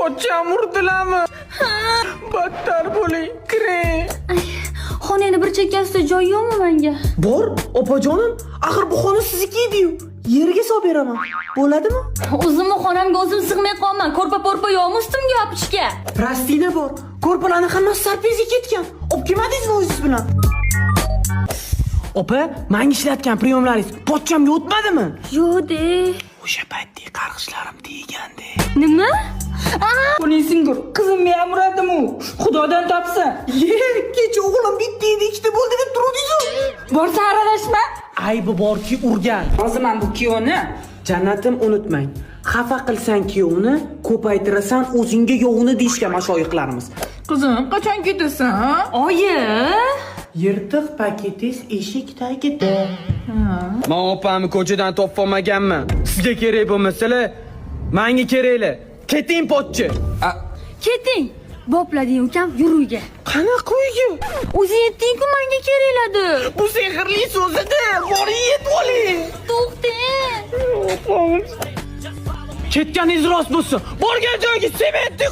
Pochcham urdilarmi? Battar bo'ling, kiring. Xonangni bir chekkasida joy yo'qmi menga? Bor, opajonim. Axir bu xona sizniki edi-yu. Yerga solib beraman. Bo'ladimi? O'zimni xonamga o'zim sig'may qolman. Ko'rpa po'rpa yo'qmi ustimga yopishga? Простыня bor. Ko'rpalarni hammasi sarpezga ketgan. Olib kelmadingizmi o'zingiz bilan? Opa, menga ishlatgan приём laringiz pochchamga o'tmadimi? Yo'q de. O'sha paytdagi qarg'ishlarim tegandi. Nima? Qo'ling singur, qizimni ham uradimi u? Xudodan topsin. Ye, kecha o'g'lim bitta edi, ikkita bo'ldi deb turuvdingiz-ku. Borsa aralashma. Aybi borki urgan. Hozir men bu kuyovni Jannatim, unutmang. Xafa qilsang kuyovni, ko'paytirasan o'zingga yovni deyishgan mashoyixlarimiz. Qizim, qachon ketasan? Oyi. Yirtiq paketingiz eshik tagida. Men opamni ko'chadan topib olmaganman. Sizga kerak bo'lmasalar, menga keraklar. Keting, pochcha. Keting. Boplading, ukam, yur uyga. Qanaqa uyga? O'zing aytding-ku menga keraklar deb. Bu sehrli so'z edi. Boring, yetib oling. To'xtang. Ketganingiz rost bo'lsin. Borgan joyga sementni